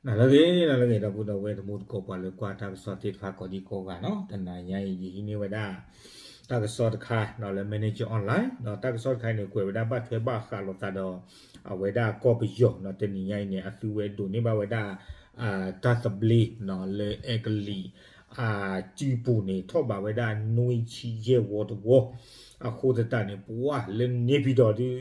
နၤလၢအဂ့ၤ နၤလၢအဂ့ၤ ဒီပုၢ်ဒီဝဲၢ်တံၤသကိး ပှၤလၢကွၢ်တၢ်ကစီၣ်သ့ၣ်တဖၣ်ကိးဒံကိးဂၤနီၤ, တနၤညါအံၤ ယဟံးန့ၢ်ဝဲဒၣ် တၢ်ကစီၣ်တခါနီၤ လၢ Manager Online နီၤ, တၢ်ကစီၣ်တခါအံၤန့ၣ် ကွဲးဝဲဒၣ်ဘၣ်ထွဲဘၣ်ဃးလိာ်သးဒီး အဝဲဒၣ်ကီၢ်ပယီၤနီၤ, တနံၤညါအံၤန့ၣ် အသုဝဲဒိးန့ၢ်ဘၣ်ဝဲဒၣ် တၢ်သဘျ့နီၤ လၢအဲကလံး အစုပူၤန့ၣ် ထီၣ်ဘးဝဲဒၣ်နွံဆံယဲၢ်ဝီတဝီ, အဃိသတးန့ၣ် ပှၤလၢန့ၣ်ပံၤဒီးဒုး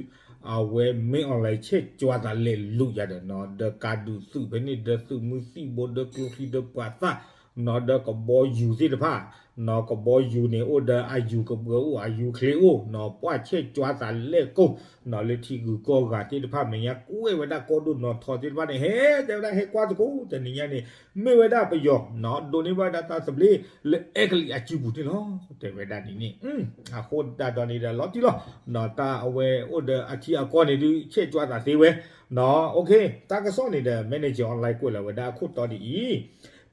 အဝဲမ့ၢ် online ဆဲးကွၢ်သးလဲၤလူၤယၤဒီးနီၤ, ဒီးကးဒုးသုးဖဲန့ၣ် ဒီးသုးမုၢ်သံၣ်ဘိ ဒီးကျိချံဒီးပှၤသၣ်နီၤ, ဒီးကဘီယူၤသ့ၣ်တဖၣ်နီၤ, ကဘီယူၤန့ၣ်အိၣ်ဒီးအယူၤကဘှဲအိၣ် အယူၤချ့အိၣ်နီၤ, ပှၤဆဲးကွၢ်သးလဲၤကိၢ်နီၤ, လၢထံဂုၤကီၢ်ဂၤသ့ၣ်တဖၣ်မဲာ်ညါ ကွဲးဝဲဒၣ်ကီဒိၣ်နီၤထီသ့ၣ်တဖၣ်န့ၣ် ဟဲတဲဝဲဒၣ်ဟဲကွၢ်သကိး တနံၤညါန့ၣ် မ့ၢ်ဝဲဒၣ်ပယီၤနီၤ, ဒိးန့ၢ်ဘၣ်ဝဲဒၣ်တၢ်သဘျ့ လၢအဲကလံးအစုပူၤန့ၣ်လီၤ. တဲဝဲဒၣ်ဒ်န့ၣ် အဃိသတးဒီးန့ၣ်ဒီး လီၤတံၢ်လီၤနီၤ, တၢ်အဝဲအိၣ်ဒီးအထံအကီၢ်န့ၣ်ဒုး ဆဲးကွၢ်သးသ့ဝဲနီၤ, တၢ်ကစီၣ်န့ၣ်ဒီး Manager Online ကွဲးလီၤဝဲဒၣ်အခိၣ်တီဒ်အံၤ,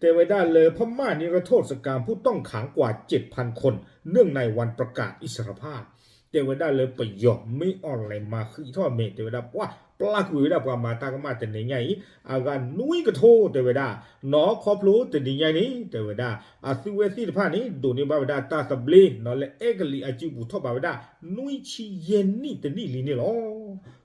တဲဝဲဒၣ်လၢ พม่านิรโทษกรรมผู้ต้องขังกว่าเจ็ดพันคน เนื่องในวันประกาศอิสรภาพ တဲဝဲဒၣ်လၢပယီၤမ့ၢ် online မၤဃံးထီၣ်မဲာ် တဲဝဲဒၣ်ပှၤပျၢ်ကွံာ်ဝဲဒၣ်ပှၤမၤတၢ်ကမၣ်တနံၤညါအံၤ အဂၤနွံကထိ တဲဝဲဒၣ်နီၤ, ခီဖျိတနံၤညါန့ၣ် တဲဝဲဒၣ် အသုဝဲသ့ၣ်တဖၣ်န့ၣ် ဒိးန့ၢ်ဘၣ်ဝဲဒၣ်တၢ်သဘျ့နီၤ လၢအဲကလံးအစုပူၤထီၣ်ဘးဝဲဒၣ် နွံဆံယဲၢ်နံၣ်တနံၣ်လံန့ၣ်လီၤ.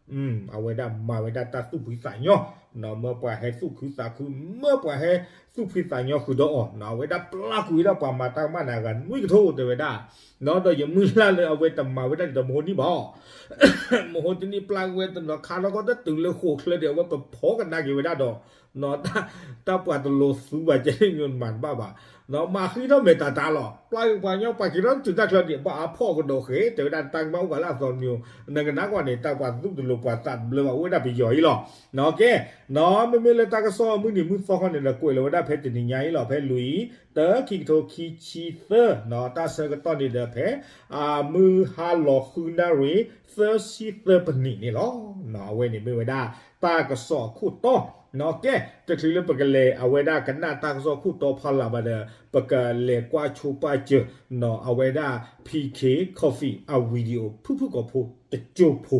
အဝဲဒၣ်မၤဝဲဒၣ်တၢ်သူၣ်ဖှံသးညီနီၤ, မၢပှၤဟဲသူၣ်ခုသးခု မၢပှၤဟဲသူၣ်ဖှံသးညီဃုာ်ဒီးအီၤနီၤ, အဝဲဒၣ်ပျၢ်ကွံာ်ဝဲဒၣ်ပှၤမၤတၢ်ကမၣ်န့ၣ် အဂၤနွံကထိ တဲဝဲဒၣ်နီၤ, ဒီးယမုၢ်လၢ်လၢအဝဲတမၤဝဲဒၣ်န့ၣ်ဒီးမဟိနံၣ်ဘၣ် မဟိတနံၣ်ပျၢ်ကွံာ်ဝဲတနီၤခါနီၤ ကီတတုၤလၢဃိာ်ချၢဒီး အဝဲပဖီကဒါက့ၤဝဲဒၣ်ဒီး တၢ်ပှၤတလိၤသူဘၣ်ကဲန့ၣ်မၤတဘၣ်ဘၣ်, မၤဃံထီၣ်မဲာ်တၢ်တၢ်လီၤ, ပျၢ်ကွံာ်ပှၤညီ ပှၤက့ၤထီၣ်တုၤတၢ်ချၢန့ၣ် ဘၣ်အဖီၣ်ကဒီးဃဲ တဲဝဲဒၣ်တၢ်ကမၣ်အိၣ်ဘၣ်လၢအသီတမံၤ, နကနၣ်ကွၢ်န့ၣ် တၢ်ပှၤသူၣ်တလိၤပှၤသးတဘျၢဘၣ် အိၣ်ဝဲဒၣ်ပယီၤအံၤလီၤ. ကဲနီၤ မ့မ့ၢ်လၢတၢ်ကစီၣ်မုၢ်နံၤမုၢ်သီခီန့ၣ်ဒီး ကွဲးလီၤဝဲဒၣ်ဖဲတနံၤညါအံၤလီၤ, ဖဲလွံၢ် တၢ ခံကထိခံဆံသၢနီၤ, တၢ်ဆၢကတီၢ်န့ၣ်ဒီးဖဲ အမုၢ်ဟါလီၤဃုနၣ်ရံၣ် သၢဆံသၢပနံးန့ၣ်လီၤ. အဝဲန့ၣ်မ့ၢ်ဝဲဒၣ်တၢ်ကစီၣ်အခိၣ်တီနီၤ, ကဲ တချုးလၢပကလဲၤအဝဲဒၣ်ကနၣ်တၢ်ကစီၣ်ခိၣ်တီဖီလာ်ဘၣ်ဒီး ပကလဲၤကွၢ်ဆိပာ်စၢၤနီၤ အဝဲဒၣ် PK Coffee အ video ဖုၣ်ဖုၣ်ကိာ်ဖိတကၠိဖိ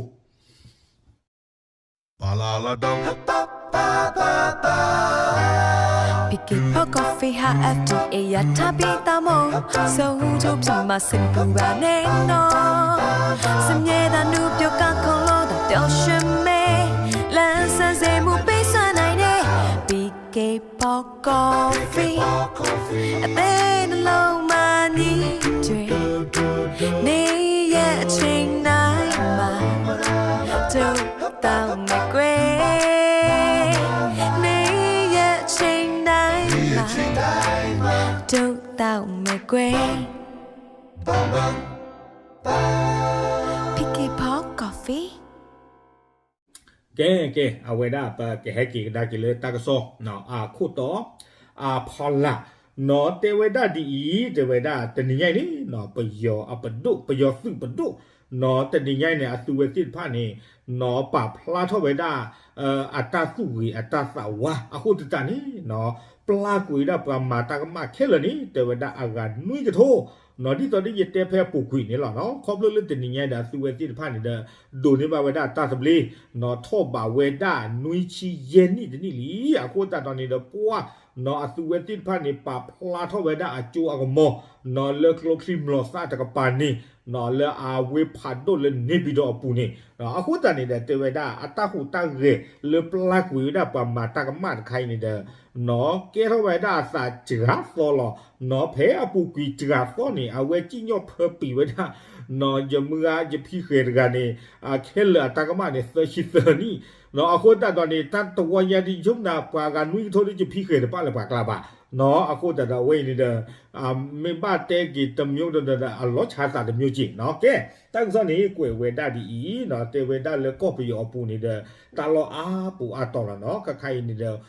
PK Pot Coffee ဟး F D A ယထါပံတၢ်မီၢ် စိဟူထူဖျီမၤစ့ၢ်ကပူၤဘၣ်န့ၣ်နီၤ စံးမြဲတၢ်နုာ်ပျီကါခီလီၤတၢ်ပျီဆၢမဲ လၢစၢ်စ့မူပ့ၤစွါနၤအံၤန့ၣ် PK Pot Coffee အသ့နလီၤမၤနံၤတြဲၤ နေရအချိန်တိုင်းမှာ တို့တောင်းမယ်ကွယ် နေရအချိန်တိုင်းမှာ တို့တောင်းမယ်ကွယ် PK Pot Coffee ကဲ ကဲ အဝဲဒၣ်ပကဟဲက့ၤကဒါက့ၤလၢတၢ်ကစီၣ် အခိၣ်တီ အဖီလာ်နီၤ တဲဝဲဒၣ်ဒ်အံၤ တဲဝဲဒၣ်တနံၤညါအံၤန့ၣ်နီၤ ပယီၤအပဒိၣ် ပယီၤသုးပဒိၣ်နီၤ တနံၤညါအံၤန့ၣ် အသုဝဲသ့ၣ်တဖၣ်န့ၣ်နီၤ ပာ်ဖျါထီၣ်ဝဲဒၣ် အတၢ်သူၣ်ဂ့ၤအတၢ်သးဝါ အဃိသတးန့ၣ်နီၤ ပျၢ်ကွံာ်ဝဲဒၣ်ပှၤမၤတၢ်ကမၣ်ခဲလၢာ်န့ၣ် တဲဝဲဒၣ်အဂၤနွံကထိနီၤ ဒ်သိးဒ်ယတဲဖဲအပူၤကွံာ်န့ၣ်လီၤနီၤ ခီဖျိလၢတနံၤညါဒီး အသုဝဲသ့ၣ်တဖၣ်န့ၣ်ဒီး ဒိးန့ၢ်ဘၣ်ဝဲဒၣ်တၢ်သဘျ့နီၤ ထီၣ်ဘးဝဲဒၣ်နွံဆံယဲၢ်နံၣ်တနံၣ်လံ အဃိသတးဒီးန့ၣ်ဒီး ပှၤနီၤ အသုဝဲသ့ၣ်တဖၣ်န့ၣ် ပာ်ဖျါထီၣ်ဝဲဒၣ်အကၠိအကမီၤနီၤ လၢကျိချံမျိာ်သၣ်တကပၤန့ၣ်နီၤ လၢအဝ့ၢ်ဖးဒိၣ်လၢန့ၣ်ပံၤဒီးအပူၤန့ၣ်နီၤ အဃိသတးန့ၣ်ဒီး တဲဝဲဒၣ် အတၢ်ဟူးတၢ်ဂဲၤလၢပျၢ်ကွံာ်ဝဲဒၣ်ပှၤမၤတၢ်ကမၣ်တခါအံၤန့ၣ်ဒီးနီၤ ကဲထီၣ်ဝဲဒၣ်အသးစှၤသီလီၤနီၤ ဖဲအပူၤကွံာ်စှၤသီန့ၣ် အဝဲစံၣ်ညီၣ်ဖၢပံာ်ဝဲဒၣ်နီၤ ယမုၢ်ဂၤယဖံဃဲၤတဂၤန့ၣ် အခဲလၢာ်အတၢ်ကမၣ်န့ၣ် သၢဆံသၢနံၣ်နီၤ အဃိသတးဒီးန့ၣ် တၢ်တဝီညါဒ်ယဆိကမိၣ် ပှၤဂၤနွံကထိဒ်ယဖံဃဲၤတဖၣ်လၢပှၤကျါဘၣ်နီၤ အဃိသတးဒီးအဝဲအံၤန့ၣ်ဒီး မ့ၢ်ဘၣ်တဲက့ၤတမျိုးဒီး အလီၤဆါသးတမျိုးက့ၤနီၤ ကဲ တၢ်ကစီၣ်န့ၣ် ကွဲးဝဲဒၣ်ဒ်အံၤနီၤ တဲဝဲဒၣ်လၢကီၢ်ပယီၤအပူၤန့ၣ်ဒီး တၢ်လီၢ်အါပူၤအါတီၤလီၤနီၤ ခါခါအံၤန့ၣ်ဒီး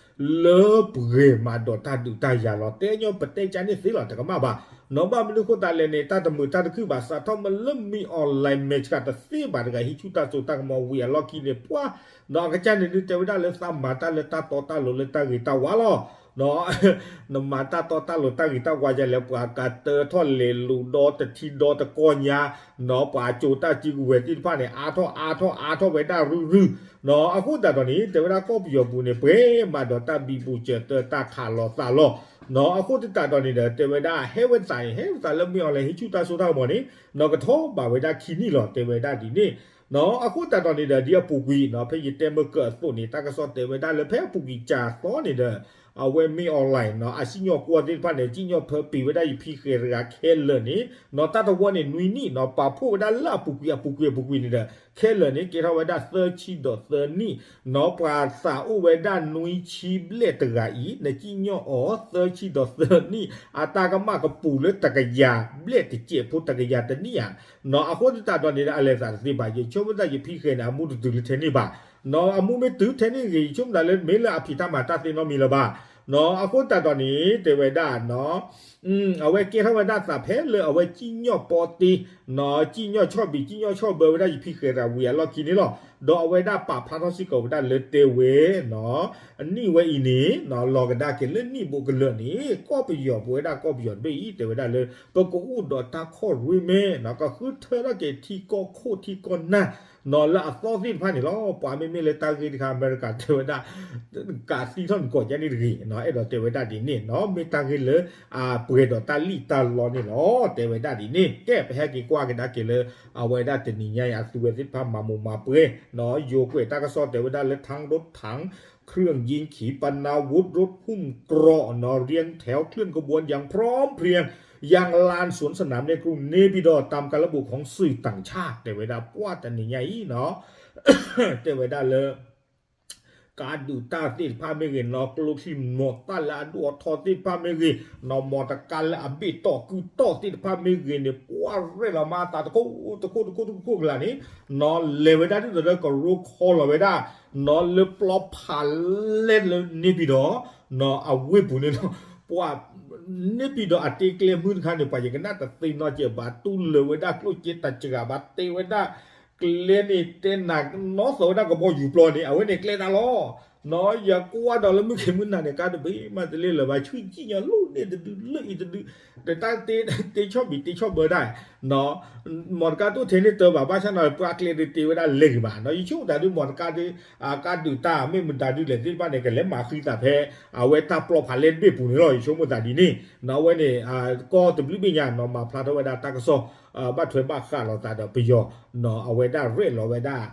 လၢပှဲၤမးဒီးတၢ်ဒုးတၢ်ယၤလီၤ တဲညီပတဲကါန့ၣ်သ့လီၤ တကမၣ်ဘၣ်နီၤ ဘၣ်မနုၤဃိသတးလဲၣ်န့ၣ် တၢ်တမုာ်တၢ်တခုၣ်ဘၣ် စးထီၣ်မ့ၢ်လၢမံၤ online မဲာ်ဆှးတသ့ဘၣ်တဂၤ ဟံးဆူၣ်တၢ်စိတၢ်ကမီၤဝံၤအလီၢ်ခံန့ၣ် ပှၤနီၤ အကစၢ်န့ၣ်ဒုးတဲဝဲဒၣ်လၢသးမၤတၢ်လၢတၢ်တီတၢ်လိၤလၢတၢ်ဂ့ၤတၢ်ဝါလီၤ နမၤတၢ်တီတၢ်လိၤတၢ်ဂ့ၤတၢ်ဝါယလဲၣ် ပှၤကတၢထီၣ်လဲၤလိာ်ဒီတထံဒီတကီၢ်ညါ, နီၢ် ပှၤကၠိၤတၢ်စုကဝဲၤသ့ၣ်တဖၣ်န့ၣ် အါထီၣ်အါထီၣ်အါထီၣ်ဝဲဒၣ်ရုၢ်ရုၢ်, နီၢ် အဃိသတးဒီးန့ၣ် တဲဝဲဒၣ်ကီၢ်ပယီၤပူၤန့ၣ် ပှဲၤမးဒီးတၢ်ဘံဘူစၢၤတၢ်ခးလီၤသးလီၤ, နီၢ် အဃိသတးဒီးန့ၣ်ဒီး တဲဝဲဒၣ်ဟဲဝဲသးန့ၣ် ဟဲဝဲသးလၢ မင်းအောင်လှိုင် ဟံးဆူၣ်တၢ်စိတၢ်ကမီၤန့ၣ် နီၢ် ကထီၣ်ဘးဝဲဒၣ်ခံနံၣ်လီၤ တဲဝဲဒၣ်ဒ်န့ၣ်, နီၢ် အဃိသတးဒီးန့ၣ်ဒီး ဒ်အပူၤကွံာ် နီၢ် ဖဲယတဲမ့ၢ်ကအသိးန့ၣ် တၢ်ကစီၣ်တဲဝဲဒၣ်လၢဖဲအပူၤကွံာ်ကၢ်သီန့ၣ်ဒီး အဝဲ မင်းအောင်လှိုင် နီၢ် အစံၣ်ညီၣ်ကွီၢ်သ့ၣ်တဖၣ်န့ၣ် စံၣ်ညီၣ်ဖၢပံၤဝဲဒၣ်ယဖံဃဲၤတဂၤခဲလၢာ်န့ၣ် နီၢ် တၢ်တဝီန့ၣ်နွံနံၣ် နီၢ် ပာ်ဖှိၣ်ဝဲဒၣ်လၢအပူၤကွံာ်အပူၤကွံာ်အပူၤကွံာ်န့ၣ်ဒီး ခဲလၢာ်န့ၣ် ကဲထီၣ်ဝဲဒၣ်သၢဆံဒီးသၢနံၣ်, နီၢ် ပှၤသးအိၣ်ဝဲဒၣ်နွံဆံဘျဲၣ်တဂၤအံၤ နစံၣ်ညီၣ်အီၤသၢဆံဒီးသၢနံၣ် အတၢ်ကမၣ်ကပူၤလၢတကယၤဘျဲၣ်တစဲးဖိ တကယၤတနံၣ်ဧါ, နီၢ် အဃိသတးဒီးန့ၣ်ဒီး အလဲၤသးတသ့ဘၣ် ယဆိကမိၣ်သးယဖံဃဲၤန့ၣ် အမူတတုၤလၢထဲန့ၣ်ဘၣ်, နီၢ် အမူမ့ၢ်တုၤထဲန့ၣ်ဂ့ၤ ယဆိကမိၣ်သးလၢမ့ၢ်လၢအဖံးတၢ်မၤတၢ်သ့နီတမံၤလၢၤဘၣ်, နီၢ် အဃိသတးဒီးန့ၣ် တဲဝဲဒၣ် နီၢ် အဝဲကဲထီၣ်ဝဲဒၣ်သးဖဲလၢအဝဲစံၣ်ညီၣ်ပီတ့ နီၢ် စံၣ်ညီၣ်ဆီၣ်ဘံး စံၣ်ညီၣ်ဆီၣ်ဘၢဝဲဒၣ်ယဖံဃဲၤတဂၤဝံၤအလီၢ်ခံန့ၣ်လီၤ, ဒီးအဝဲဒၣ်ပာ်ဖျါထီၣ်စ့ၢ်ကီးဝဲဒၣ်လၢတဲဝဲ နီၢ် အနံၣ်ဝဲအံၤန့ၣ် နီၢ် လီၤကဒါက့ၤလၢနံၣ်ဘိးကလၢာ်န့ၣ် ကီၢ်ပယီၤပဝဲဒၣ်ကီၢ်ပယီၤတဘ့ၣ်အံၤ တဲဝဲဒၣ်လၢ ပကအိၣ်ဒီးတၢ်ခီၣ်ရ့မဲ နီၢ် ကဃုထၢထီၣ်က့ၤထံကီၢ်ခိၣ်ထံကီၢ်နၢ် နီၢ် လၢအသီသ့ၣ်တဖၣ်န့ၣ်လီၤ, ပှၤမ့မ့ၢ်လၢတၢ်ဂ့ၢ်တခါ အမဲရကၤတဲဝဲဒၣ် ကးသံထီၣ်နကိးကါန့ၣ်တဂ့ၤ, နီၢ် အဲၣ်ဒိးတဲဝဲဒၣ်ဒ်န့ၣ် နီၢ် မ့ၢ်တၢ်ဂ့ၢ်လၢ အပှဲၤဒီးတၢ်လံၣ်တၢ်လီန့ၣ်လီၤ တဲဝဲဒၣ်ဒ်န့ၣ်, ကဲ ပဟဲက့ၤကွၢ်ကဒါက့ၤလၢ အဝဲဒၣ်တနံၤညါအံၤ အသုဝဲသ့ၣ်တဖၣ်မၤမိၢ်မၤပှဲၤ နီၢ် ယိၤကွဲးတၢ်ကစီၣ်တဲဝဲဒၣ်လၢ ทั้งรถถัง เครื่องยิงขีปนาวุธ รถหุ้มเกราะ နီၢ် เรียงแถวเคลื่อนขบวนอย่างพร้อมเพรียง ยังลานสวนสนามในกรุงเนปิดอร์ ตามการระบุของสื่อต่างชาติ တဲဝဲဒၣ်ပှၤတနံၤညါအံၤ နီၢ် တဲဝဲဒၣ်လၢ ကးဒုးတၢ်သ့ၣ်တဖၣ်မ့ၢ်ဂ့ၤ နီၢ် ကျိချံမျိာ်သၣ်လၢအဒိၣ်အထီသ့ၣ်တဖၣ်မ့ၢ်ဂ့ၤ နီၢ် မီၢ်တကါလၢအဘ့ၣ်တီၢ်ကုၢ်တီၢ်သ့ၣ်တဖၣ်မ့ၢ်ဂ့ၤန့ၣ် ပှၤရဲၣ်လီၤမၤအသးတခိၣ်တခိၣ်တခိၣ်တခိၣ်ကလာ်န့ၣ် နီၢ် လဲၤဝဲဒၣ်ဒ်သိးဒီးကရိခီလီၤဝဲဒၣ် နီၢ် လၢပျီဖးလဲၢ်လၢန့ၣ်ပံၤဒီး နီၢ် အဝ့ၢ်ပူၤန့ၣ်လီၤ, ပှၤ န့ၣ်ပံၤဒီးအတ့ကျဲမုၢ်တခါန့ၣ် ပှၤယကနၣ်တသ့နီတစဲးဘၣ် တူၢ်လၢာ်ဝဲဒၣ်ကျိၣ်စ့တစှၤဘၣ် တဲဝဲဒၣ် ကျဲန့ၣ်တဲနၤနီၢ်သီးဝဲဒၣ်ကဘီယူၤပျီန့ၣ် အဝဲန့ၣ်ကျဲတၢ်လီၤ, နီၢ် ယကွၢ်ဒီးလၢမုၢ်ခ့မုၢ်နၤန့ၣ် ကါတဘ့ၣ်မးတလ့လၢၤဘၣ် ဆူကံၣ်ညီလီၤန့ၣ်တဒုလၢအံၤတဒု တၢ်တ့ဆီၣ်ဘံးတ့ဆီၣ်ဘၢဒၣ် နီၢ် မီၢ်တကါတိၢ်ထဲန့ၣ်တၢဘၣ် ဘၣ်ဆၣ်နီၢ် ပှၤကျဲဒုးတ့ဝဲဒၣ်လဲၤဂ့ၤဘၣ် နီၢ် ယဆိကမိၣ်သးဒုး မီၢ်တကါဒုး ကါဒုးတၢ်မ့ၢ်မတၤဒုးလဲၣ်သ့ၣ်တဖၣ်န့ၣ် ကလဲၤမၤဃံသးဖဲ အဝဲတၢ်ပျီဖးလဲၢ်တဘ့ၣ်ပူၤန့ၣ်လီၤ ယဆိကမိၣ်သးဒ်န့ၣ် နီၢ် အဝဲန့ၣ် ကီၢ်တဘျုးဘ့ၣ်ညါ နီၢ် မၤဖျါထီၣ်ဝဲဒၣ်တၢ်ကစီၣ် ဘၣ်ထွဲဘၣ်ဃးလိာ်သးဒီးပယီၤ နီၢ် အဝဲဒၣ်ရဲၣ်လီၤဝဲဒၣ်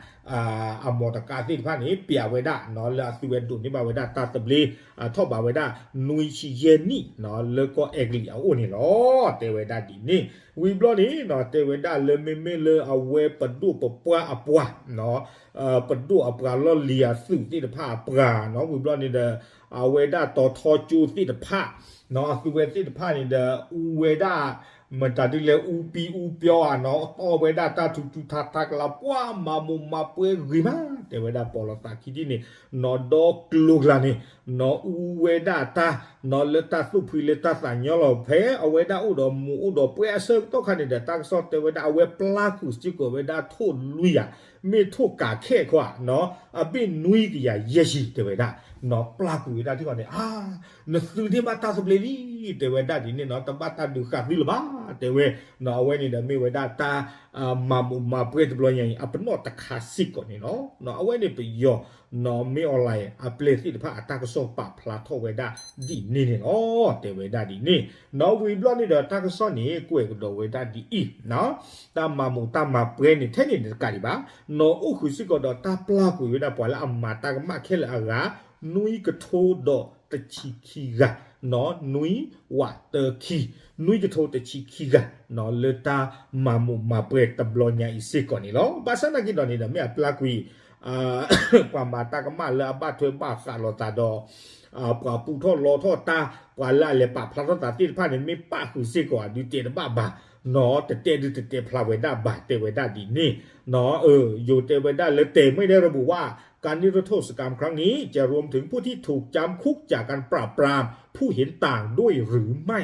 အမီၢ်တကါသ့ၣ်တဖၣ်န့ၣ် ပျးဝဲဒၣ် နီၢ် လၢအသုဝဲဒိးန့ၢ်ဘၣ်ဝဲဒၣ်တၢ်သဘျ့ ထီၣ်ဘးဝဲဒၣ် နွံဆံယဲၢ်နံၣ် နီၢ် လၢကီၢ်အဲကလံးအအိၣ်န့ၣ်လီၤ တဲဝဲဒၣ်ဒ်န့ၣ် ဝံၤဘျီန့ၣ် နီၢ် တဲဝဲဒၣ်လၢမ့မ့ၢ်လၢအဝဲပဒိၣ်ပပှၢ်အပှၤ နီၢ် ပဒိၣ်အပှၤလီၢ်လံၤအသုးသ့ၣ်တဖၣ်အပှၤ နီၢ် ဝံၤဘျီန့ၣ်ဒီး အဝဲဒၣ်တီၤထီကၠိသ့ၣ်တဖၣ် နီၢ် အသုဝဲသ့ၣ်တဖၣ်န့ၣ်ဒီး အူဝဲဒၣ် မတၤဒုးလဲၤအူပံအူပျီဧါ နီၢ် တီၢ်ဝဲဒၣ်တၢ်ထူးထူးထါထါကလါ ပှၤမၤမိၢ်မၤပှဲၤဂ့ၤမး တဲဝဲဒၣ်ပီၤလီၤသးခံထံၣ်န့ၣ် နီၢ် ဒီကျိၤကလါန့ၣ် နီၢ် အူဝဲဒၣ်တၢ် နီၢ် လၢတၢ်သူၣ်ဖှံလၢတၢ်သးညီလီၤ ဖဲအဝဲဒၣ်အိၣ်ဒီးမိၢ်အိၣ်ဒီးပှဲၤအဆၢကတီၢ်ခါန့ၣ်ဒီး တၢ်ကစီၣ်တဲဝဲဒၣ် အဝဲပျၢ်ကွံာ်စ့ၢ်ကီးဝဲဒၣ်ထိၣ်လွံၢ်ယၤ မ့ၢ်ထိၣ်ကးခဲၣ်ခွါ နီၢ် အဘ့ၣ်နွံကယၤယဲၢ်ဆံ တဲဝဲဒၣ် နီၢ် ပျၢ်ကွံာ်ဝဲဒၣ်ထံၣ်ဃီန့ၣ် အါ နသုန့ၢ်ဘၣ်တၢ်သဘျ့လံ တဲဝဲဒၣ်ဒ်န့ၣ် နီၢ် တဘၣ်တၢ်ဒုးဃာ်သုလၢၤဘၣ် တဲဝဲ နီၢ် အဝဲန့ၣ်ဒီးမ့ၢ်ဝဲဒၣ်တၢ် မၤမိၢ်မၤပှဲၤတဘျီညါအံၤ အပနီၣ်တခါစ့ၢ်ကီးန့ၣ်လီၤ. နီၢ် အဝဲန့ၣ်ပယီၤ နီၢ် မင်းအောင်လှိုင် အပျဲၢ်သ့ၣ်တဖၣ်အတၢ်ကစီၣ်ပာ်ဖျါထီၣ်ဝဲဒၣ်ဒ်န့ၣ်န့ၣ်လီၤ. တဲဝဲဒၣ်ဒ်န့ၣ် နီၢ် ဝံၤဘျီန့ၣ်ဒီးတၢ်ကစီၣ်န့ၣ် ကွဲးကဒီးဝဲဒၣ်ဒ်အံၤ တၢ်မၤမိၢ်တၢ်မၤပှဲၤန့ၣ် ထဲန့ၣ်န့ၣ်တကးဒံးဘၣ် နီၢ်အိၣ်ဃုာ်စ့ၢ်ကီးဒီးတၢ်ပျၢ်ကွံာ်ဝဲဒၣ်ပှၤလၢအမၤတၢ်ကမၣ်ခဲလၢာ်အဂၤ နွံကထိဒီးတဆံခံဂၤ နီၢ် နွံဝးတၢခံ နွံကထိတဆံခံဂၤ နီၢ် လၢတၢ်မၤမိၢ်မၤပှဲၤတဘျီညါအံၤစ့ၢ်ကီးန့ၣ်လီၤ. ဘၣ်ဆၣ်သနာ်က့ဒီးန့ၣ်ဒီး မ့ၢ်အပျၢ်ကွံာ် ပှၤမၤတၢ်ကမၣ်လၢအဘၣ်ထွဲဘၣ်ဃးလိာ်သးဒီး ပှၤပူထီၣ်လီထီၣ်တၢ် ပှၤလၢအလဲၤပာ်ဖျါထီၣ်သးသ့ၣ်တဖၣ်န့ၣ် မ့ၢ်ပၣ်ဃုာ်စ့ၢ်ကီး ဒုးတဲတဘၣ်ဘၣ် နီၢ် တတဲဒုးတတဲဖျါဝဲဒၣ်ဘၣ် တဲဝဲဒၣ်ဒ်န့ၣ် နီၢ် ယိၤတဲဝဲဒၣ်လၢ แต่ไม่ได้ระบุว่าการนิรโทษกรรมครั้งนี้จะรวมถึงผู้ที่ถูกจำคุกจากการปราบปรามผู้เห็นต่างด้วยหรือไม่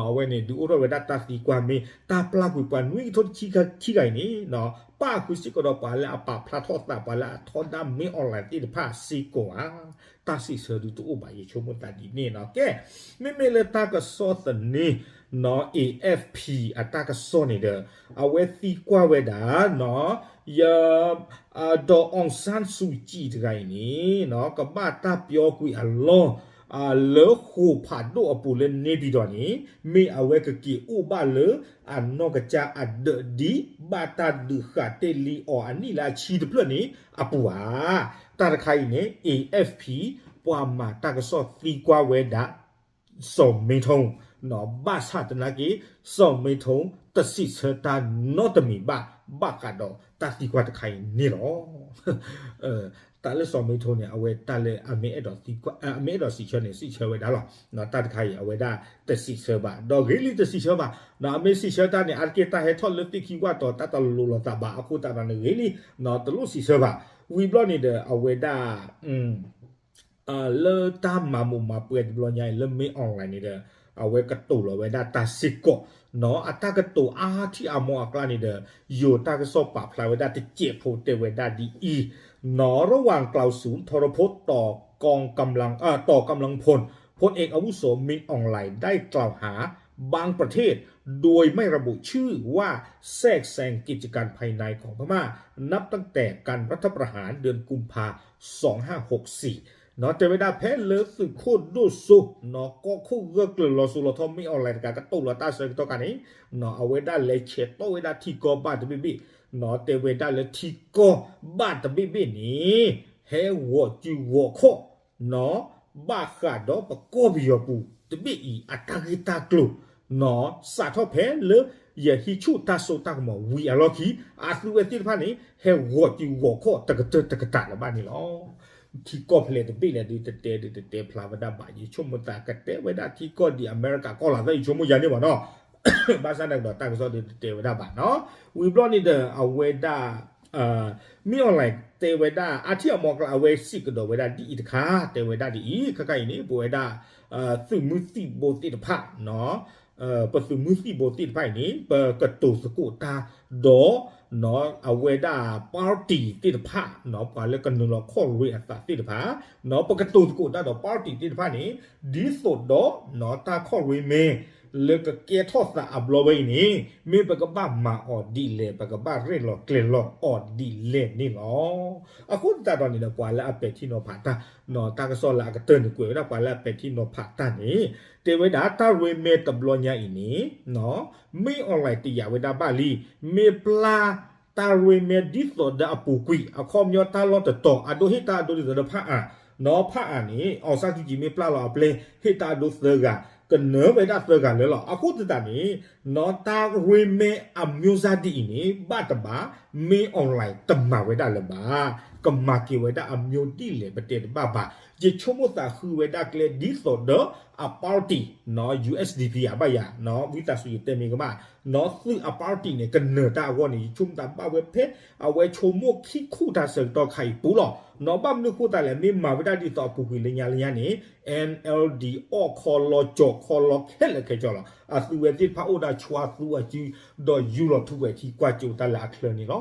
အဝဲန့ၣ်ဒုးအိၣ်ထီၣ်ဝဲဒၣ်တၢ်သံကွၢ်မ့ၢ် တၢ်ပျၢ်ကွံာ်ပှၤနွံကထိတဆံခံဂၤအံၤန့ၣ် ပၣ်ဃုာ်စ့ၢ်ကီးဒီးပှၤလၢအပာ်ဖျါထီၣ်သး ပှၤလၢအထီဒါမ့ၢ်အီၣ်လဲၣ်သ့ၣ်တဖၣ်စ့ၢ်ကီးဧါ. တၢ်စံးဆၢဒုးတအိၣ်ဘၣ် ယဆိကမိၣ်သးဒ်န့ၣ်နီၤ. ကဲ, မ့မ့ၢ်လၢတၢ်ကစီၣ်သန့ နီၤ A F P အတၢ်ကစီၣ်န့ၣ်ဒီး အဝဲသံကွၢ်ဝဲဒၣ် နီၤ ယ ဒီး အောင်ဆန်းစုကြည် တဂၤအံၤန့ၣ် ကဘၣ်တၢ်ပျီကွံာ်အလီၢ် လၢဃိာ်ဖးဒိၣ်အပူၤလၢန့ၣ်ပံၤဒီးန့ၣ် မ့ၢ်အဝဲကက့ၤအိၣ်ဘၣ်လၢအနီၢ်ကစၢ်အဒၢးဒ် ဘၣ်တၢ်ဒုးဃာ်တ့ၢ်လံအီၤအနံၣ်လၢအဆံတဖျၢၣ်န့ၣ်အပူၤဧါ. တၢ်တခါအံၤန့ၣ် A F P ပှၤမၤတၢ်ကစီၣ်သံကွၢ်ဝဲဒၣ် စီၤမ့ထိ ဘၣ်ဆၣ်သနာ်က့ စီၤမ့ထိ တစံးဆၢတၢ်နီတမံၤဘၣ် ဘၣ်ဃးဒီးတၢ်သံကွၢ်တခါအံၤန့ၣ်လီၤ. တၢ်လၢစီၤမ့ထိန့ၣ် အဝဲတၢ်လၢအမ့ၢ်အဲၣ်ဒိးသံကွၢ် အမ့ၢ်အဲၣ်ဒိးစံးဆၢန့ၣ် စံးဆၢဝဲဒၣ်လီၤ. တၢ်တခါအံၤအဝဲဒၣ်တစံးဆၢဘၣ် ဒီးဂ့ၤလံတစံးဆၢဘၣ်. အမ့ၢ်စံးဆၢတၢ်န့ၣ် အါတက့ၢ်တၢ်ဟဲထီၣ်လၢသ့ၣ်ခံဝၣ်တီၤ တၢ်တလိၤလိာ်သးဘၣ်အဃိသတးဒီးန့ၣ်ဂ့ၤလံ တလိၣ်စံးဆၢဘၣ်. ဝံၤဘျီန့ၣ်ဒီးအဝဲဒၣ် လၢတၢ်မၤမိၢ်မၤပှဲၤတဘျီညါအံၤ လၢမ့ၢ် online န့ၣ်ဒီး အဝဲကတိၤလီၤဝဲဒၣ်တၢ်စ့ၢ်ကီး နီၤ အတၢ်ကတိၤအါထံၣ်အါမီအကျါန့ၣ်ဒီး ယိၤတၢ်ကစီၣ်ပာ်ဖျါဝဲဒၣ်တစဲးဖိတဲဝဲဒၣ်ဒ်အံၤ နီၤ ระหว่างกล่าวสุนทรพจน์ ต่อกองกำลัง เอ่อ ต่อกำลังพล พลเอกอาวุโส มินอองหลายได้กล่าวหาบางประเทศ โดยไม่ระบุชื่อว่าแทรกแซงกิจการภายในของพม่า นับตั้งแต่การรัฐประหารเดือนกุมภา สองห้าหกสี่ နီၤ တဲဝဲဒၣ်ဖဲလၢသုးခိၣ်ဒိၣ်စိ နီၤ ကီၢ်ခိၣ်ဂၢၢ်ကျၢၤလီၤစိၤလီၤထီ မ့ၢ် online တဂၤကတိၤလီၤတၢ်ဆၢကတီၢ်ခါန့ၣ် နီၤ အဝဲဒၣ်လဲၤဆဲးတီၣ်ဝဲဒၣ်ထံကီၢ်ဘၣ်တဘ့ၣ်ဘ့ၣ် နီၤ တဲဝဲဒၣ်လၢထံကီၢ်ဘၣ်တဘ့ၣ်ဘ့ၣ်န့ၣ် ဟဲဂီၤစုဂီၤခီၣ် နီၤ ဘၣ်ဃးဒီးပကီၢ်ပယီၤပူၤတဘ့ၣ်အံၤ အတၢ်ဂ့ၢ်တၢ်ကျိၤ နီၤ စးထီၣ်ဖဲလၢယဟံးဆူၣ်တၢ်စိတၢ်ကမီၤဝံၤအလီၢ်ခံ အသုဝဲသ့ၣ်တဖၣ်န့ၣ် ဟဲဂီၤစုဂီၤခီၣ်တကတၢၢ်တကတၢၢ်လၢၤဘၣ်န့ၣ်လီၤ. ထံကီၢ်ဖဲလဲၣ်တဘ့ၣ်လဲၣ်ဒုးတတဲဒုးတတဲဖျါဝဲဒၣ်ဘၣ် ယဆိကမိၣ်သးကတဲဝဲဒၣ်ထံကီၢ်ဒ်အမဲရကၤကီၢ်လီၤသး ယဆိကမိၣ်ယၤန့ၣ်ဘၣ်နီၤ ဘၣ်ဆၣ်န့ၣ်ဒီးတၢ်ကစီၣ်ဒုးတတဲဝဲဒၣ်ဘၣ်နီၤ. ဝံၤဘျီန့ၣ်ဒီးအဝဲဒၣ် မ့ၢ် online တဲဝဲဒၣ် အါထံၣ်အမီအကျါ အဝဲစံးကဒီးဝဲဒၣ်ဒ်အံၤတခါ တဲဝဲဒၣ်ဒ်အံၤ ခဲခါအံၤန့ၣ် ပဝဲဒၣ် သုးမုၢ်သံၣ်ဘိသ့ၣ်တဖၣ် ပသုးမုၢ်သံၣ်ဘိသ့ၣ်တဖၣ်အံၤန့ၣ် ပကတိၤသကိးတၢ်ဒီး အဝဲဒၣ် party သ့ၣ်တဖၣ် ပှၤလၢကနုာ်လီၤခီၣ်ရ့အသးသ့ၣ်တဖၣ် ပကတိၤသကိးတၢ်ဒီး party သ့ၣ်တဖၣ်န့ၣ် ဒ်သိးဒီး တၢ်ခီၣ်ရ့မဲ လၢကကဲထီၣ်သးအဘျီဝဲအံၤန့ၣ် မ့ၢ်ပကဘၣ်မၤအီၤဒ်လဲၣ် ပကဘၣ်ရဲၣ်လီၤကျဲၤလီၤအီၤဒ်လဲၣ်န့ၣ်လီၤ. အဃိသတးဒီးန့ၣ်ဒီး ပှၤလၢအပဲာ်ထံနီၤဖးတၢ် တၢ်ကစီၣ်လၢအကတၢၢ်န့ၣ် ကွဲးဝဲဒၣ်ပှၤလၢအပဲာ်ထံနီၤဖးတၢ်န့ၣ် တဲဝဲဒၣ်တၢ်ရ့မဲတဘျီညါအံၤန့ၣ် မ့ၢ် online တယာ်ဝဲဒၣ်ဘၣ်လံ မ့ၢ်ပျၢ်တၢ်ရ့မဲဒ်သိးဒီးအပူၤကွံာ် အခီပညီတၢ်လီၢ်တတီၤ အဒိဟ့ၣ်တၢ်အဒိဒ်သိးဒီးဖးအံၤ နီၤ ဖးအံၤန့ၣ် အောင်ဆန်းစုကြည် မ့ၢ်ပျၢ်လီၤအပျဲၢ် ဟ့ၣ်တၢ်အဒိသၢဂၤ ကနၢၤဝဲဒၣ်သၢဂၤလၢာ်လီၤ. အဃိသတးန့ၣ် နီၤ တၢ်ရ့မဲအမျိုးစားဒ်အံၤန့ၣ် ဘၣ်တဘၣ် မ့ၢ် online တမၤဝဲဒၣ်လၢၤဘၣ်. ကမၤက့ၤဝဲဒၣ်အမျိုးဒ်လဲၣ်ပတဲတဘၣ်ဘၣ်. ယဆိကမိၣ်သးဃုဝဲဒၣ်ကျဲဒ်သိးဒီးအ party နီၤ U S D P အဘၣ်ယၤ နီၤ ဝံသးစူၤယတဲမ့ၢ်ကမၣ် နီၤ သုးအ party န့ၣ် ကနၢၤတၢ်အဂီၢ်န့ၣ် ယဆိကမိၣ်သးဘၣ်ဝဲဖဲ အဝဲဆိကမိၣ်ခံခူၣ်တၢ်ဆၢကတီၢ်ခါအံၤပူၤလီၤ. နီၤ ဘၣ်မနုၤဃိသတးလဲၣ် မ့ၢ်မၤဝဲဒၣ်ဒ်သိးအပူၤကွံာ်လၢညါလၢညါန့ၣ် N L D အီၣ်ခီလီၤကၠီၤခီလီၤခဲလၢာ်ခဲဆ့လီၤ. အသုဝဲသ့ၣ်တဖၣ်အိၣ်ဒၣ်ဆှါသူအစု ဒီးယူလီၤထူဝဲထံကွၢ်ကၠိတၢ်လၢအချၢန့ၣ်လီၤ.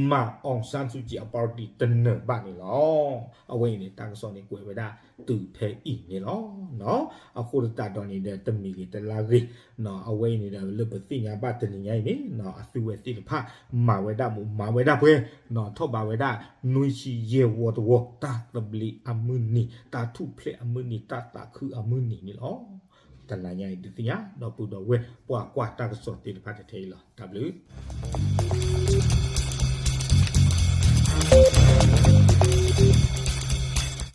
မၤ အောင်ဆန်းစုကြည် အ party တနၢၤဘၣ်န့ၣ်လီၤ. အဝဲအံၤန့ၣ် တၢ်ကစီၣ်န့ၣ်ကွဲးဝဲဒၣ်တုၤဖဲအံၤန့ၣ်လီၤ. အဃိသတးဒီးန့ၣ်ဒီး တမံၤဂ့ၤတလါဂ့ၤ အဝဲအံၤန့ၣ်ဒီး လၢပသ့ၣ်ညါဘၣ်တနံၤညါအံၤန့ၣ် အသုဝဲသ့ၣ်တဖၣ် မၤဝဲဒၣ်မူးမၤဝဲဒၣ်ပွဲ ထီၣ်ဘးဝဲဒၣ် နွံဆံယဲၢ်ဝီတဝီ တၢ်သဘျ့အမုၢ်နံၤ တၢ်ထူၣ်ဖျဲးအမုၢ်နံၤ တၢ်သးခုအမုၢ်နံၤန့ၣ်လီၤ. တနံၤညါအံၤဒုးသ့ၣ်ညါ ဒီပုၢ်ဒီဝဲၢ်ပှၤကွၢ်တၢ်ကစီၣ်သ့ၣ်တဖၣ်ထဲအံၤလီၤ. တၢ်ဘျုး